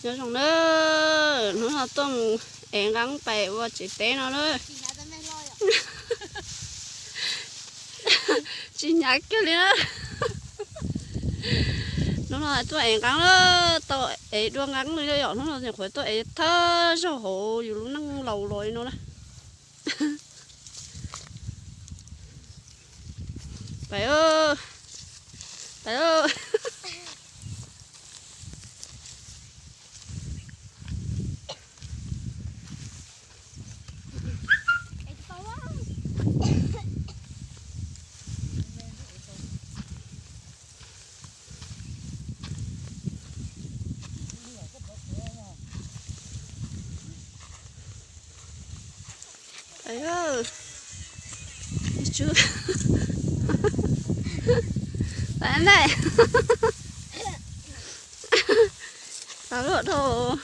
Nyob zoo na, hnub no tuaj mus ev nqeeb pais ua tsev teb no na. Tsis hnyav kiag li na. Hnub no tuaj ev nqeeb na, tau ev dua nqeeb li yom, hnub no nyuam qhuav tuaj ev thawj zaug hauv yus lub neej laus los li no na. Pais, pais. Pais, pais luaj dhau.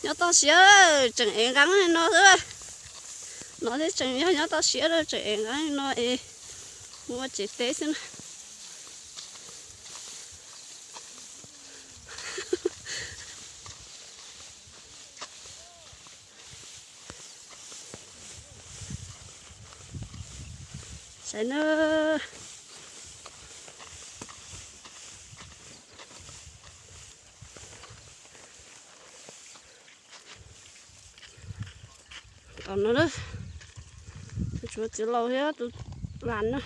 Nyob toj siab tseem ev nqeeb li no xwb. No thiab tseem yog nyob toj siab tseem ev nqeeb li no es mus ua tsev teb xwb na. Saib na. Tom no na, tsuav txiv laus thiab tus las na,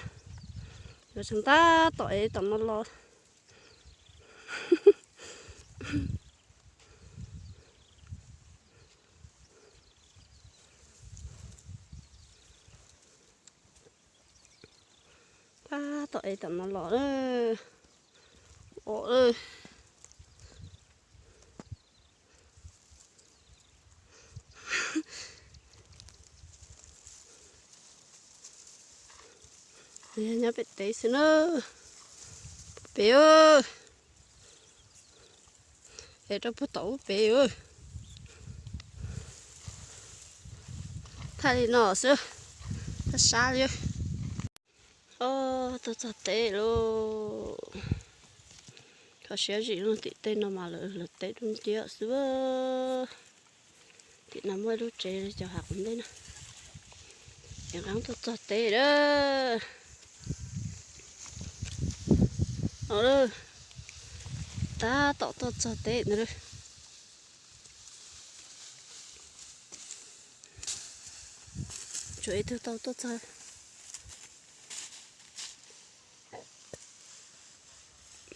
yuav tseem tab tom ev tom no los. Tab tom ev tom no los. Nyob pem teb xwb na. Pem, ev rau puag tom ub pem. Thaij li no xwb, sab sab li. Tuaj txog teb lauj. Kho siab zim loo, tim tej no mas lawv lawv teb dub nciab xwb. Tim no muaj ib lub tsev cov hav qub ntej na. Ev nqeeb tuaj txog teb lawm. Tab tom tuaj txog teb ntawd. Tshuav ib tug tau tuaj txog.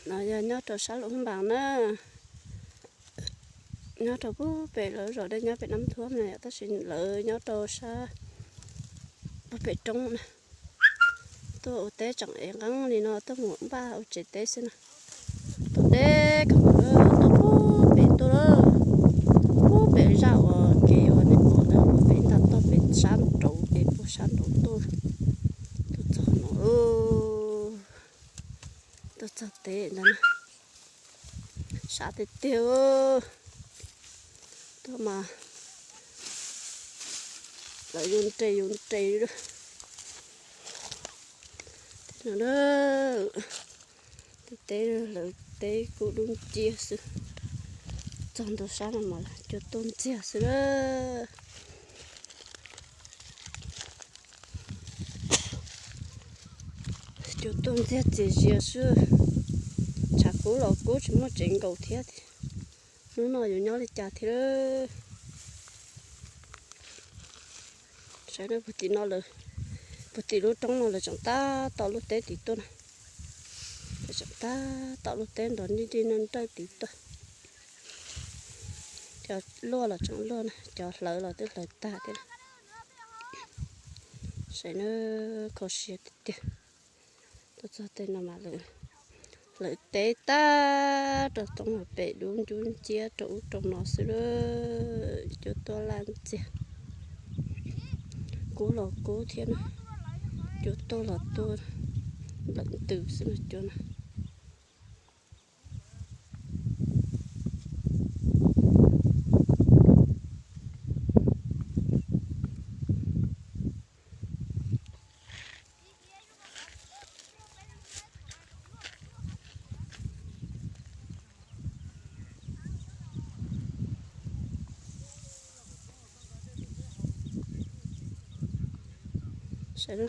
No yog nyob rau sab Luam Phab Npas na. Nyob rau puag pem lawv zos dej nyob pem Nab Thuab na yom, tab sis lawv nyob rau sab puag pem roob na. Tuaj ua teb tseem ev nqeeb li no tuaj mus npaj ua tsev teb xwb na. Tuaj deb kawg nkaus, tuaj puag pem tuaj, puag pem zaj uas kev uas nej pom ntawd, puag pem nram toj pem sab nraud, pem puag sab nraud tuaj, tuaj txog no, tuaj txog teb ntawd na. Sab tiag tiag. Tuaj mas lawv yus nres yus nres li. Tej no, tej teb lawv teb kub dub nciab xwb. Txog ntua sab no mas cua tuaj ntxiag xwb na. Cua tuaj ntxiag txias zias xwb. Tshav kub los kub tsis muaj tsev nkaum thiab tiag. Hnub no yuav nyob li cas thiab. Saib puag tim no lawm, puag tim lub roob no lawv tseem tab tom luaj teb tid tuaj na. Lawv tseem tab tom luaj teb nrov nij nij nrawj tid tuaj. Cov luaj los tseem luaj na, cov hlawv los twb hlawv tag thiab. Saib na, kho siab tiag tiag. Tuaj txog tej no mas lawv teb tag rau toob hauv pem dub ncub nciab rau ub rau no xwb. Cua tuaj laj ntxiag. Kub los kub thiab na. Cua tuaj los tuaj nplawm ntws xwb no cua na. Saib,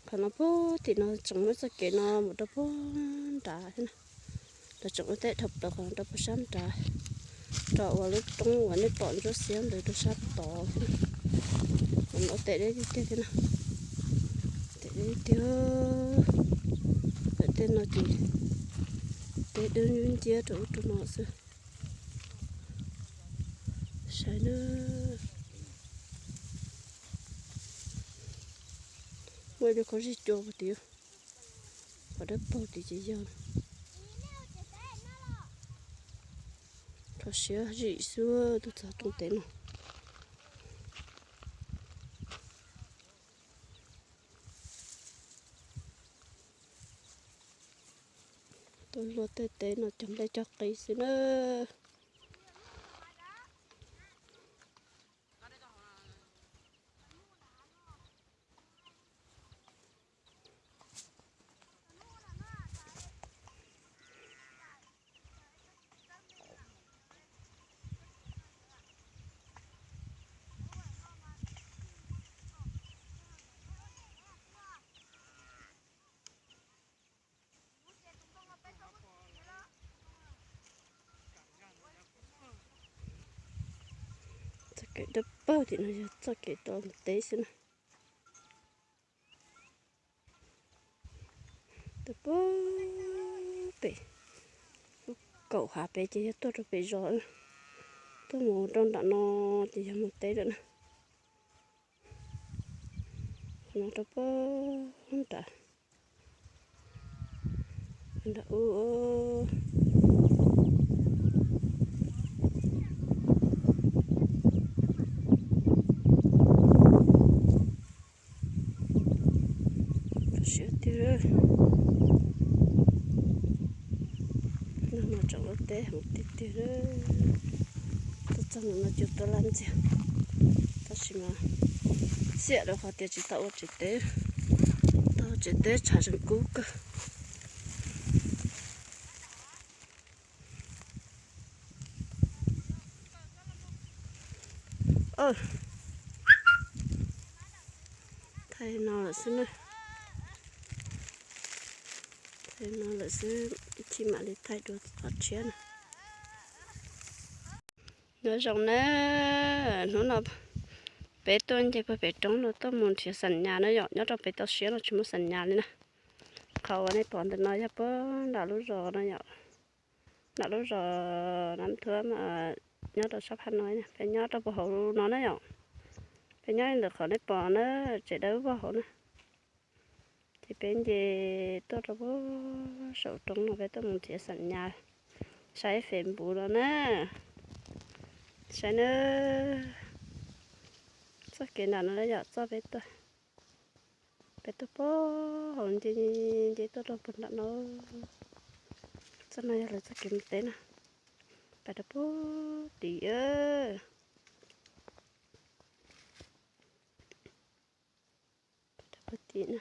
qhov no puag tim no tseem muaj txoj kev no mus rau puag nrad thiab na. Lawv tseem ua teb dhau plaws qhov no rau puag sab nrad, rau uas lub roob uas nej pom ntsuab xiab ntawd rau sab tod thiab na. Qhov no ua teb deb tiag tiag thiab na. Teb deb tiag tiag. Lawv tej no ces teb dub nciab rau ub rau no xwb. Saib na. Muaj ib lub qhov zig cua puag tid, qhov dawb paug tid ces yog. Rho siab zim xwb twb txog rooj teb no. Tuaj luaj tej teb no cog nplej cog qis xwb na. Txoj kev dawb paug tim no yog txoj kev tuaj mus teb xwb na. Tuaj puag pem, lub kaum hav pem ces yog tuaj rau pem zos, tuaj mus rau nram no ces yog mus teb lawm na. Qhov no rau puag nram, nram ub. Siab tiag. Hnub no tseem ua teb heev tiag tiag. Tuaj txog mus no cua tuaj laj ntxiag, tab sis mas xiam rau qhov tias tsis tau ua tsev teb, tau ua tsev teb tshav zeeg kub kawg. Thaij no lawm xwb na. Thaij no lawm xwb, ib chim mam li thaij dua qhov tshiab na. Nyob zoo na, hnub no peb tuaj nce puag pem roob no tuaj mus nrhiav xam nyas na yom, nyob rau pem toj siab no tsis muaj xam nyas li na. Qhov uas nej pom ntawm no yog puag nram lub zos no yom, nram lub zos Nab Thuab mas nyob rau sab phab no, peb nyob rau puag hauv no na yom. Peb nyob ntawm qhov nej pom na, tsev dawb vog hauv na. Ces peb nce tuaj rau puag saum roob no peb tuaj mus nrhiav xam nyas saib Facebook no na. Saib na, txoj kev nram no yog txoj peb tuaj, peb tuaj puag hauv nce, nce tuaj rau puag nram no. Txoj no yog lawv txoj kev mus teb na, pais rau puag tid. Puag tid na,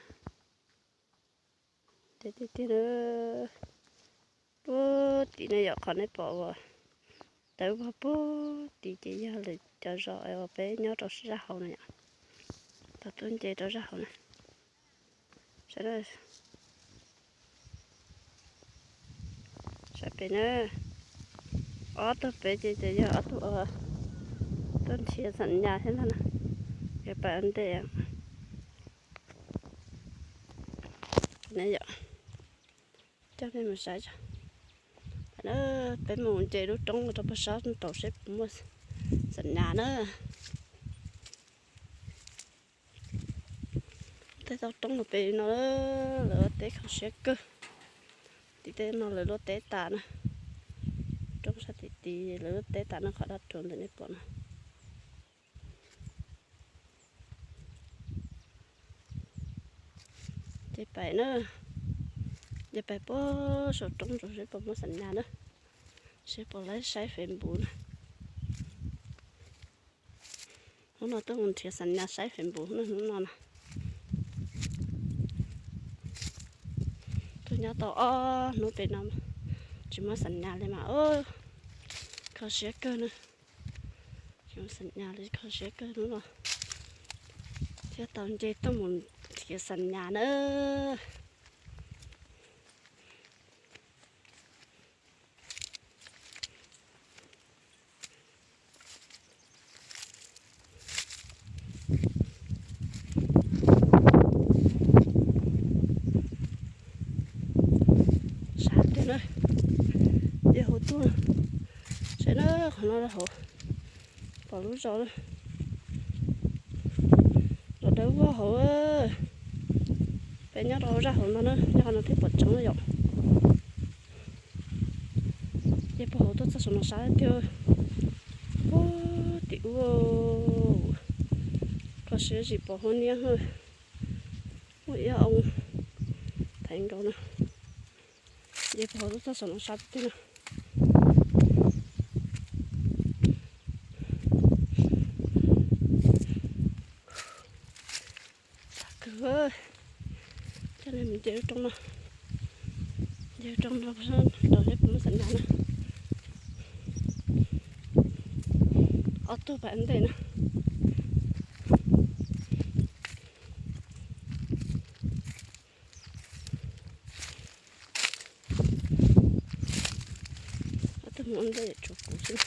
puag tid na yom, qhov nej pom uas tawv vog puag tid ces yog lawv cov zos uas peb nyob rau zaj hauv na yom. Tau tuaj nce rau zaj hauv na. Saib pem na, ob tug pem ces ces yog ob tug tuaj nrhiav xam nyas thiab ntag na. Yog pais ua ntej ne yom. Coj nej mus saib tso. Peb mus nce lub roob rau puag sab nraud seb puas muaj xam nyas na. Tej toj roob no pem no lawv ua teb kho siab kawg. Tim tej no lawv luaj teb tas na. Roob sab tim tid lawv luaj teb tas na, qhov dab ruam ntawm nej pom no. Ces pais na, ces pais puag saum roob rau seb puas muaj xam nyas na, seb puas laib saib Facebook na. Hnub no tuaj mus nrhiav xam nyas saib Facebook na hnub no na. Tuaj nyob tau ob hnub pem no tsis muaj xam nyas li mas kho siab kawg na. Tsis muaj xam nyas li kho siab kawg hnub no. Tau nce tuaj mus nrhiav xam nyas na. Sab tiag na, nce hauv tuaj, saib na, qhov no rau hauv, pom lub zos, zos dawb vog hauv. Peb nyob rau hauv zaj hauv no na, nyob qhov no thiaj pom tseeb yom. Nce puag hauv tuaj txog saum no sab tiag. Ub, tim ub, kho siab zim pom huab niab, muaj ib ob thaiv nkaus na. Nce puag hauv tuaj txog saum no sab tiag na. Kawg, coj nej mus nce lub roob no, nce lub roob no rau seb puas muaj xam nyas na. Ob tug pais ua ntej na. Ob tug mus ua ntej tshuav kuv xwb.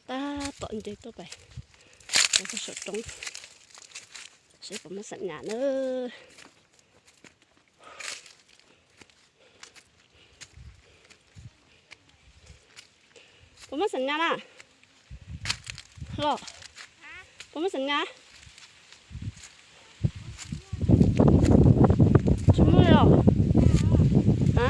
Tab tom nce tuaj pais rau puag saum roob, seb puas muaj xam nyas na. Puas muaj xam nyas na? Los, puas muaj xam nyas? Tsis muaj li os. A,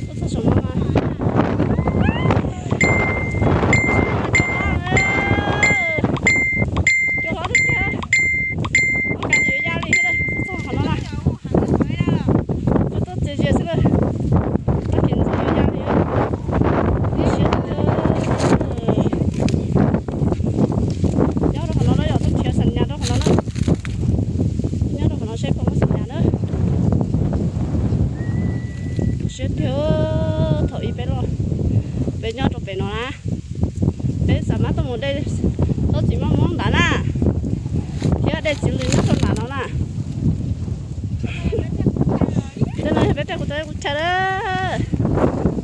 tuaj txog saum no mas cua hlob tiag tiag, ua cas yuav ya li thiab, tuaj txog qhov no na, tuaj txias zias xwb na, txoj kev ntxhov yuav ya li. Siab tiag. Nyob rau qhov no na yom, tuaj nrhiav xam nyas rau qhov no na. Nyob rau qhov no seb puas muaj xam nyas na. Siab tiag, thaum ub peb los, peb nyob rau pem no na, peb xav mas tuaj mus de tsob txiv maj muab ntawd na, thiab de txiv lws nyob rau nram no na. Tej no yog peb tej qub teb qub chaw na.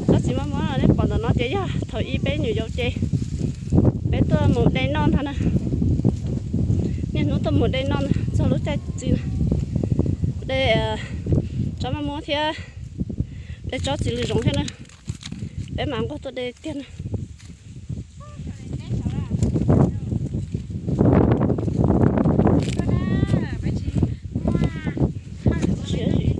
Tsob txiv maj muab nej pom ntawm no ces yog thaum ub peb nyuam yaus ces peb tuaj mus de noj ntag na. Niaj hnub tuaj mus de noj txog lub caij txi na, de tsob maj muab thiab de tsob txiv lws zoov thiab na. Peb mam nquag tuaj de tiag na. Siab zim.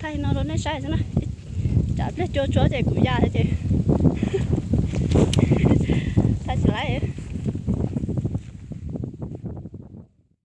Thaij no rau nej saib xwb na. Tsam pliag cua tshuav ces kuv ya ces thaij tsis laib.